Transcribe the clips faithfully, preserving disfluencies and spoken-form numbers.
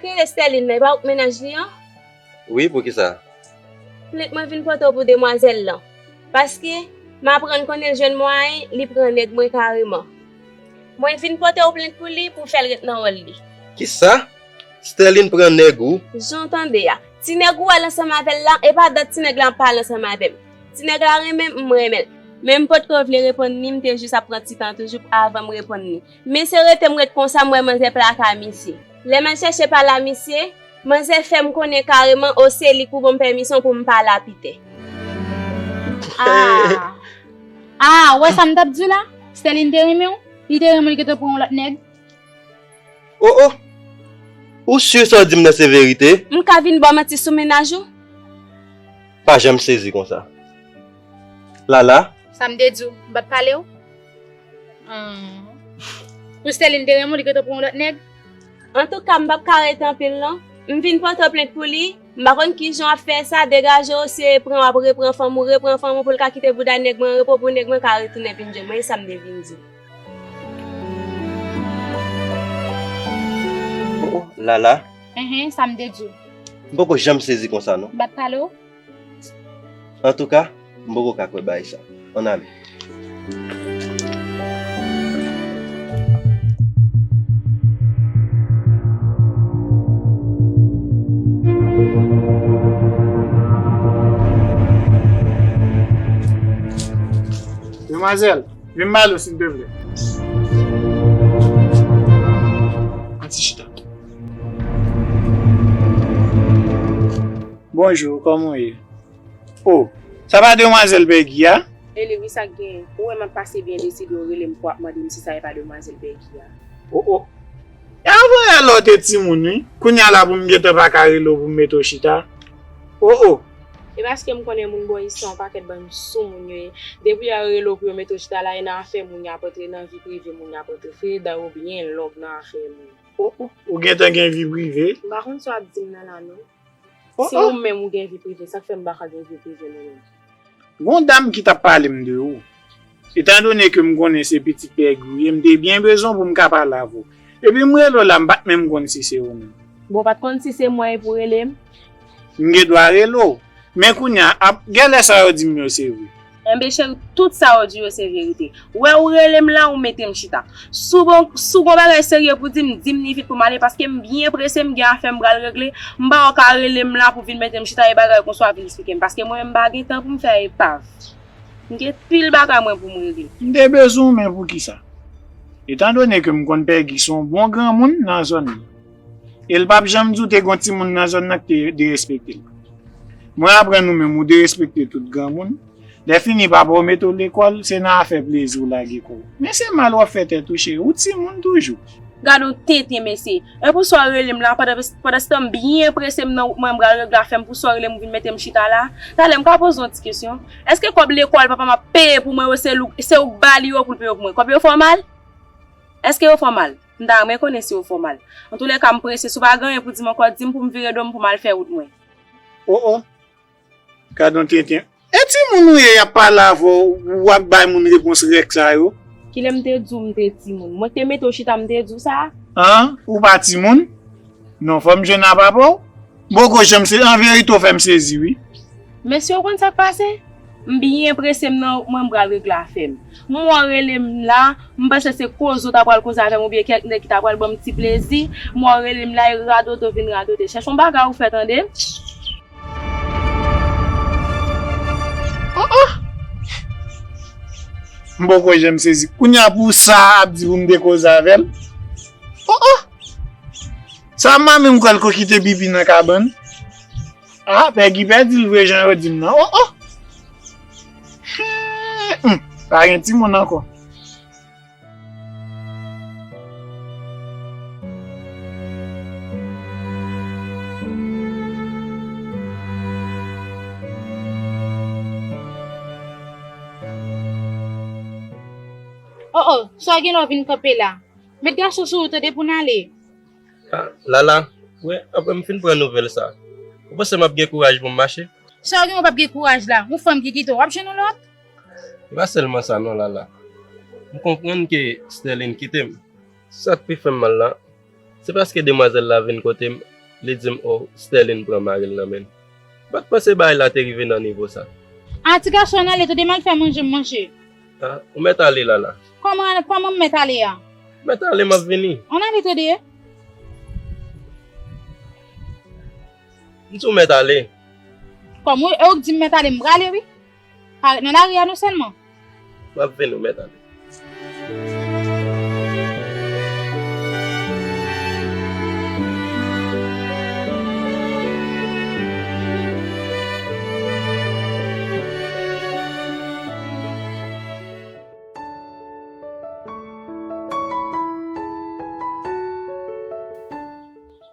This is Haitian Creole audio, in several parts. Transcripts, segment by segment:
Rele Sterline nan, e pa ou k mennaj li an? Wi, poukisa? Plent mwen vin pote w pou demwazèl lan. Paske, m aprann konnen l jwenn mwayen, li pran nèg mwen kareman. Mwen vin pote w plent pou li, pou w fè l ret nan wòl li. Kisa? Sterline pran nèg ou? Jan w tande a. Ti nèg ou wè l ansanm avè l la, e pa dat ti nèg la ap pale ansanm avè m. Ti nèg la renmen m, m renmen l. Men m potko vle reponn li, m te jis ap pran ti tan toujou avan m reponn li. Men se rete m ret konsa, m wè manzè plaka misye. Lè m al chèche pale a misye, manzè fè m konnen kareman o se li k pou ban m pèmisyon pou m pale a Pitè. Ah! Ah, ou wè sa m t ap di w la? Sterline te renmen w? Li te renmen w, li gentan pran yon lòt nèg? Oh, oh! Ou si sa w di m nan se verite? M ka vin ba w manti sou mennaj ou? Pa janm sezi konsa. Lala? Sa m te di w, m pa t pale w? Ahn. Pou Sterline te renmen w, li gentan pran yon lòt nèg? Antouka, m p ap ka rete anpil non. M vin pote w plent pou li. M pa konn kijan w ap fè sa, degaje w, se pran w ap repran fanm ou, repran fanm ou pou l ka kite bouda nèg mwen an repo, pou nèg mwen ka retounen vin jwenn mwen, e sa m te vin di. Oh, oh, Lala. Enhen, sa m te di w. M poko janm sezi konsa non. M pa t pale w? Antouka, m poko ka kwè bagay sa. Ann ale. Demwazèl, vin m pale w silvouplè. An ti chita. Bonjou, kòman w ye? Oh, sa pa demwazèl Peggy a? E li wi, sa k genyen? Ou wè m ap pase byen, deside w rele m pou w ap mande m si sa e pa demwazèl Peggy a. Oh, oh. E avan yè la w te timoun wi. Kounye a la pou m gentan pa ka rele w pou m mete w chita. Oh, oh. E paske m konnen moun bò isi a yon pakèt bann soumoun yo ye. Depi yè yo rele w pou yo mete w chita la, e nan afè moun y ap antre, nan vi prive moun y ap antre. Fre dan yo byen long nan afè moun. Oh, oh. Ou gentan gen vi prive? M pa konn sa w ap di m nan la non. Oh, oh. Se ou menm ou gen vi prive, sa k fè m pa ka gen vi prive mwen menm? Gon dam ki t ap pale m de ou. Etandone ke m konnen se pitit Peggy ou ye, m te byen bezwen pou m ka pale avè w. Epi m rele w la, m pa t menm konn si se ou menm. Bon, w pa t konn si se mwen epi w rele m? M gen dwa rele w. Men kounye a, ap, genlè sa yo di m yo se vre. Enben cheri, tout sa yo di yo se verite. Wè ou rele m la, ou mete m chita. Si w gon, si w gon bagay serye pou di m, di m li vit pou m ale, paske m byen prese, m gen afè m pral regle. M pa wè w ka rele m la pou vin mete m chita e bagay konsa w ap vin eksplike m, paske mwen menm m pa gen tan pou m fè epav. M gen pil bagay mwen pou m regle. M te bezwen w, men poukisa? Etandone ke m konn Peggy se yon bon granmoun nan zòn nan. E l p ap janm di w te gon timoun nan zòn nan ki te derespekte l. Mwen aprann ou menm ou derespekte tout granmoun. Lè fini papa w mete w lekòl, se nan afè plezi w lage kò w. Men se mal w ap fè tèt ou cheri, ou timoun toujou. Gad on tenten mesye. E pou sa w rele m la, pandan, pandan se tan m byen prese m nan wout mwen, m pral regle afè m, pou sa w rele m vin mete m chita la. Talè m ka poze yon ti kesyon. Èske kòb lekòl papa m ap peye pou mwen yo, se ou, se ou k ba li yo pou l peye yo pou mwen? Kòb yo fè w mal? Èske yo fè w mal? M ta renmen konnen si yo fè w mal. Antoulèka, m prese, si w pa gen anyen pou di m ankò, di m pou m vire do m pou m al fè wout mwen. Oh, oh. Gad on tenten. E timoun ou ye, y ap pale avè w, w ap bay moun repons rèk sa yo? Kilè m te di w m te timoun? Mwen k te mete w chita, m te di w sa? An, ou pa timoun? Non, fò m jwenn a papa w. M poko janm se, an verite, w fè m sezi, wi. Mesye, w konn sa k pase? M byen prese, m nan wout mwen, m pral regle afè m. M wè w rele m la, m panse se koze w ta pral koze avè m oubyen kèk nèg ki ta pral ban m ti plezi. M wè w rele m la, e radote w vin radote. Chèche yon bagay ou fè, tande? Oh, oh. M poko janm sezi. Kounye a pou sa ap di pou m te koze avè l. Oh, oh. Sa manmi m kwè l ko kite pipi nan kabann. Ah, Peggy pèdi l vre jan yo di m nan. Oh, oh. Hmm, pa gen timoun ankò. Oh, oh, sa w gen lè w vin kanpe la? Met gason sou ou tande pou n ale. Ah, Lala, wè, apre m fin pran nouvèl sa, ou panse m ap gen kouraj pou m mache? Sa w gen w p ap gen kouraj la? Yon fanm ki kite w, w ap jwenn yon lòt? E pa sèlman sa non, Lala. M konprann ke Sterline kite m. Sa k pi fè m mal la, Se paske demwazèl la vin kote m, li di m, o, Sterline pran mari l nan men l. M pa t panse bagay la te rive nan nivo sa. A, ti gason an ale, tande m al fè manje m manje. A, ou mèt ale la la. Kòman, kòman m mèt ale a? Mèt ale, m ap vini. Ann ale tande. M di w mèt ale. Kòm ou, e ou k di m mèt ale, m prale wi. Pa ret nan lari a non sèlman. M ap vini, ou mèt ale.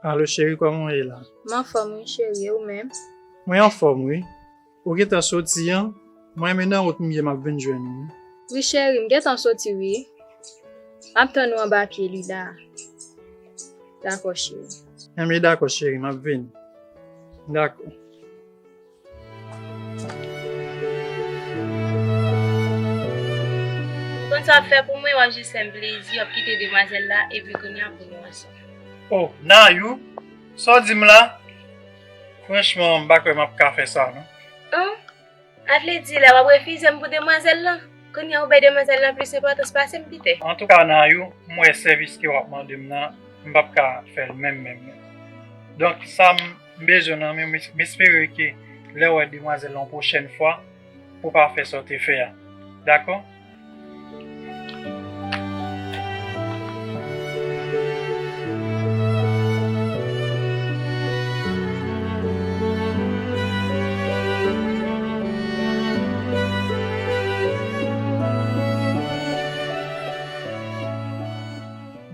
Alo cheri, kòman w ye la? M anfòm wi cheri, e ou menm? Mwen anfòm wi. Ou gentan soti an? Mwen menm nan wout m ye, m ap vin jwenn ou wi. Wi cheri, m gentan soti wi. M ap tann ou anba pye li la. Dakò cheri. Enben dakò cheri, m ap vini. Dakò. Ou konn sa w ap fè pou mwen, w ap jis fè m plezi, w ap kite demwazèl la, epi kounye a pou nou ansanm. Oh, Nayou, sa w di m la? Franchman, m pa kwè m ap ka fè sa, non. An? A vle di la, w ap refize m pou demwazèl lan? Kounye a ou bay demwazèl lan plis enpòtans pase m, Pitè? Antouka, Nayou, m wè sèvis ke w ap mande m nan, m p ap ka fè l menm, menm, non. Donk, sa m bezwen nan men w, m espere ke lè w wè demwazèl lan yon pwochèn fwa, pou w pa fè sa w te fè a. Dakò?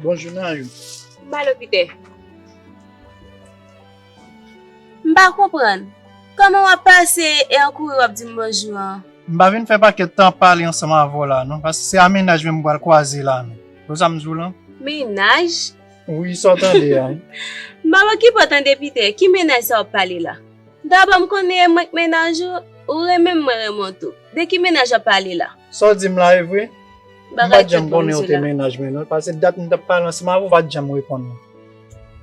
Bonjou, Nayou. Malo, Pitè. M pa konprann. Kòman w ap pase e an kouri w ap di m bonjou an? M pa vin fè pakèt tan ap pale ansanm avè w la non, paske se a mennaj mwen m pral kwaze la non. Ou sa m di w lan? Mennaj? Wi, sa w tande a. M pa okipe w tande Pitè, ki mennaj sa w ap pale la? Dabò m konnen e mwen k mennaj ou, ou renmen m, mwen renmen w tou. De ki mennaj w ap pale la? Sa w di m la e vre? M pa t janm konnen ou te mennaj mwen non, paske dat m t ap pale ansanm avè w, ou pa t janm reponn mwen.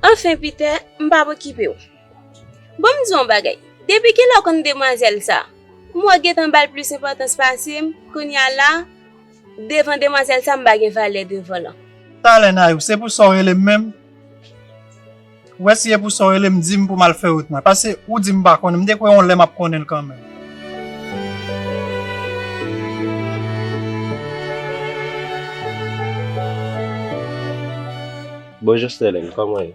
Anfen, Pitè, m p ap okipe w. Bon, m di w yon bagay. Depi kilè w konn demwazèl sa? M wè w gentan ba l plis enpòtans pase m, kounye a la, devan demwazèl sa, m pa gen valè devan l. Talè, Nayou, se pou sa w rele m menm? Ou wè si e pou sa w rele m, di m pou m al fè wout mwen. Paske ou di m pa konnen, m te kwè yon lè m ap konnen l kanmenm. Bonjou Sterline, kòman w ye?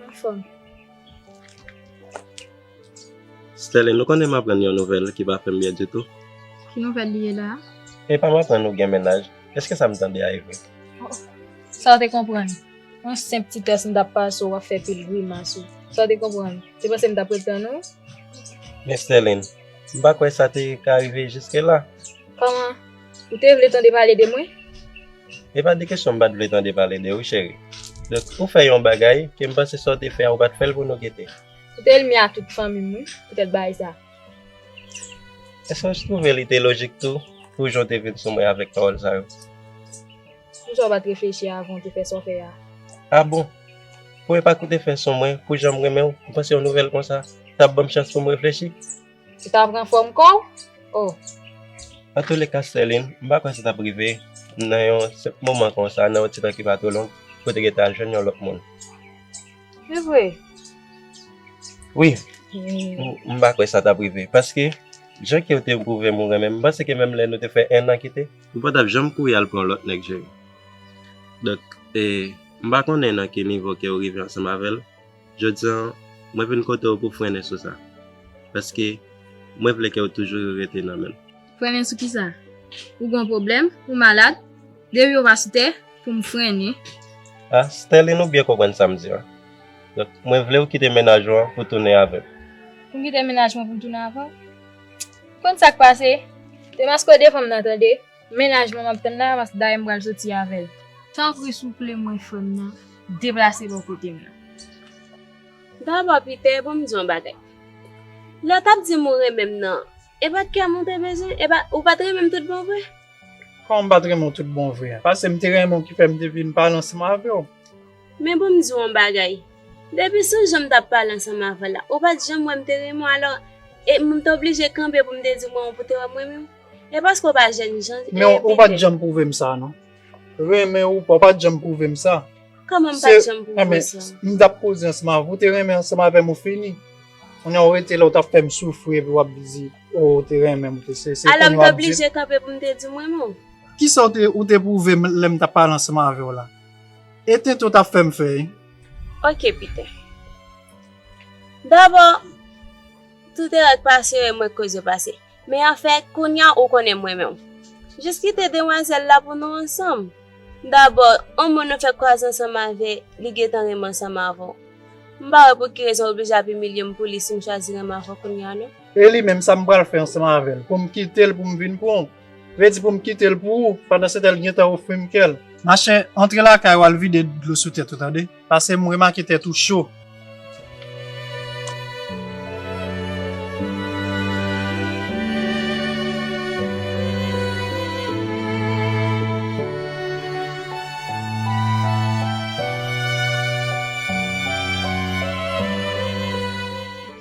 Anfòm. Sterline, ou konnen m aprann yon nouvèl ki pa fè m byen ditou. Ki nouvèl li ye la a? Epa m aprann ou gen mennaj. Èske sa m tande a e vre? Oh, sa w te konprann? Yon senp ti tès m t ap pase w, w ap fè pil grimas ou. Sa w te konprann? Te panse m t ap ret tann ou? Men Sterline, m pa kwè sa te ka rive jiske la. Kòman? Ou te vle tande pale de mwen? E pa de kesyon m pa t vle tande pale de ou, cheri. Donk, ou fè yon bagay ke m panse sa w te fè a ou pa t fè l pou nou gete. Ou te enmi a tout fanmi m, wi, poutèt bagay sa. Èske w twouve li te lojik tou, pou jan w te vin sou mwen avèk pawòl sa yo? Poukisa w pa t reflechi avan w te fè sa w fè a? A bon? Pou epak ou te fè sou mwen, pou jan m renmen w, ou panse yon nouvèl konsa t ap ban m chans pou m reflechi? Ou ta pran fòm kò w? Oh. Antouleka, Sterline, m pa kwè sa t ap rive nan yon senp moman konsa, nan yon ti tan ki pa twò long, pou w te gentan al jwenn yon lòt moun. Se vre? Wi. Hmm. M, m pa kwè sa t ap rive. Paske, jan ke w te pwouve m ou renmen m, m panse ke menm lè nou te fè en an kite, ou pa t ap janm kouri al pran yon lòt nèg, cheri. Donk, e, m pa konnen nan ki nivo ke w rive ansanm avè l. Jodi a, mwen vin kote w pou frennen sou sa. Paske, mwen vle ke w toujou rete nan men l. Frennen sou kisa? Ou gen yon pwoblèm? Ou malad? Depi w pa sou tè, pou m frennen. A, Sterline, ou byen konprann sa m di a. Donk, mwen vle w kite mennaj ou an pou tounen avè m. Pou m kite mennaj mwen pou m tounen avè w? Konn sa k pase? Demaske w devan m nan, tande? Mennaj mwen m ap tann la, paske dayè m pral soti avè l. Tanpri, souple mwen, frè m nan, deplase bò kote m nan. Dabò, Pitè, bon m di w yon bagay. Lè w t ap di m ou renmen m nan, e pa t kè m ou te bezwen, e pa, ou pa t renmen m tout bon vre? Kòman m pa t renmen w tout bon vre a? Paske m te renmen w ki fè m te vin pale ansanm avè w. Men bon, m di w yon bagay. Depi sou jan m t ap pale ansanm avè w la, ou pa t janm wè m te renmen w, alò, e m te oblije kanpe pou m te di w mwen, pou te wè m renmen w. E paske w pa jèn jan, Men ou pa t janm pwouve m sa, non. Renmen ou pa, w pa t janm pwouve m sa. Kòman m pa t janm pwouve sa? M t ap koze ansanm avè w, ou te renmen ansanm avè m, ou fini. Kounye a ou rete la, ou t ap fè m soufri, epi w ap di, o, ou te renmen m, ou te se, se Alò, m te oblije kanpe pou m te di w mwen, renmen w. Kisa ou te, ou te pwouve m lè m t ap pale ansanm avè w la? E tenten w t ap fè m fè, wi. Ok, Peter. Dabò, tout erè k pase yo, e mwen k koz yo pase. Men anfèt, kounye a ou konnen m renmen w. Jis kite demwazèl la pou nou ansanm. Dabò, yon moun ou fèk kwaze ansanm avè li gentan renmen ansanm avè w. M pa wè pou ki rezon w oblije ap imilye m pou li si m chwazi renmen avè w kounye a, non. E li menm, sa m pral fè ansanm avè l? Pou m kite l pou m vin pran w? Vle di pou m kite l pou ou, pandan se tan l gentan ofri m kè l? Machè, antre lakay ou, al vide dlo sou tèt ou, tande? Paske m remake tèt ou cho.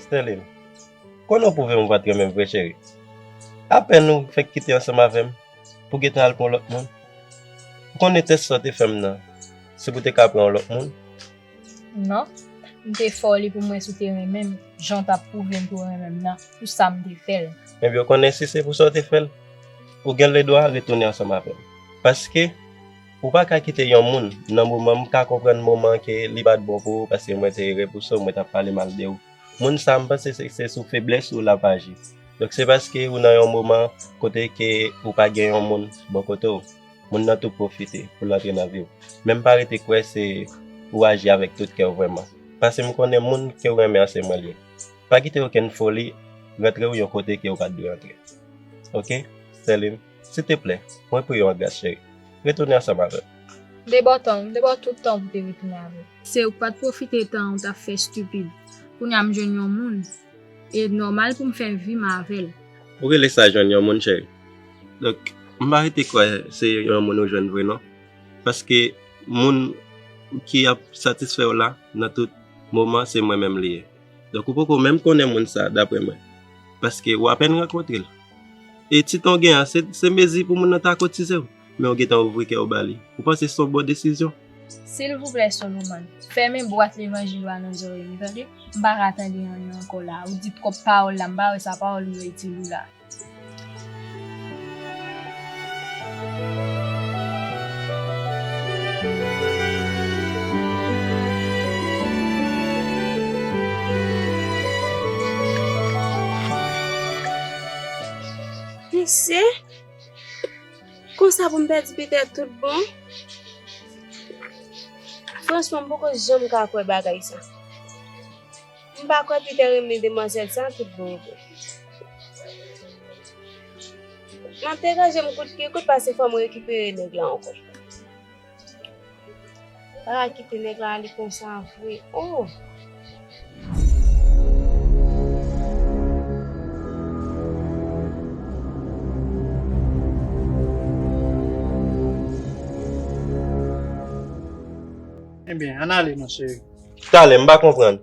Sterline, konnen w pwouve m ou pa t renmen m vre, cheri. Apèn ou fèk kite ansanm avè m pou gentan al pran yon lòt moun. Ou konnen tès sa w te fè m nan, se pou w te ka pran yon lòt moun? Non, m te fè w li pou m wè si w te renmen m, jan w t ap pwouve m ke w renmen m nan, pou sa m te fè l. Ebyen, w konnen si se pou sa w te fè l, ou gen ledwa retounen ansanm avè m. Paske, ou pa ka kite yon moun, nan moman, m ka konprann moman ke li pa t bon pou ou, paske mwen te repouse w, mwen t ap pale mal de ou. Moun sa, m panse se, se sou feblès ou l ap aji. Donk, se paske ou nan yon moman kote ke ou pa gen yon moun bò kote w. Moun nan tou pwofite pou l antre nan vi w. Men m pa rete kwè se ou aji avèk tout kè w vrèman. Paske m konnen moun ke w renmen an se mwen l ye. Pa kite okenn foli rantre w yon kote ke w pa t dwe antre. Oke? Sterline, silteplè, mwen priye w an gras, cheri. Retounen ansanm avè m. M te ba w tan, m te ba w tout tan pou w te retounen avè m. Se ou k pa t pwofite tan an ou t ap fè estipid. Kounye a m jwenn yon moun. E nòmal pou m fè vi m avè l. Ou rele sa jwenn yon moun, cheri? Donk, m pa rete kwè se yon moun ou jwenn vre, non. Paske moun ki ap satisfè w la, nan tout moman, se mwen menm li ye. Donk, ou poko menm konnen moun sa, daprè mwen. Paske ou apèn rankontre l. E ti tan w gen an, se, se mezi pou moun nan ta kotize w. Men ou gentan ouvri kè w ba li. Ou panse se yon bon desizyon? Silvouplè, Solomon, fèmen bwat levanjil ou a nan zòrèy m, tande? M pa ka tande anyen ankò la. Ou di twòp pawòl la, m pa wè sa pawòl ou yo itil ou la. Mesye, konsa pou m pèdi Peter tout bon? Franchman, m poko janm ka kwè bagay sa. M pa kwè Peter renmen demwazèl sa tout bon vre. M ap degaje m kout ki kout, paske fò m rekipere nèg la ankò. Pa kite nèg la ale konsa vre. Oh! Ebyen, ann ale non, cheri. Talè, m pa konprann.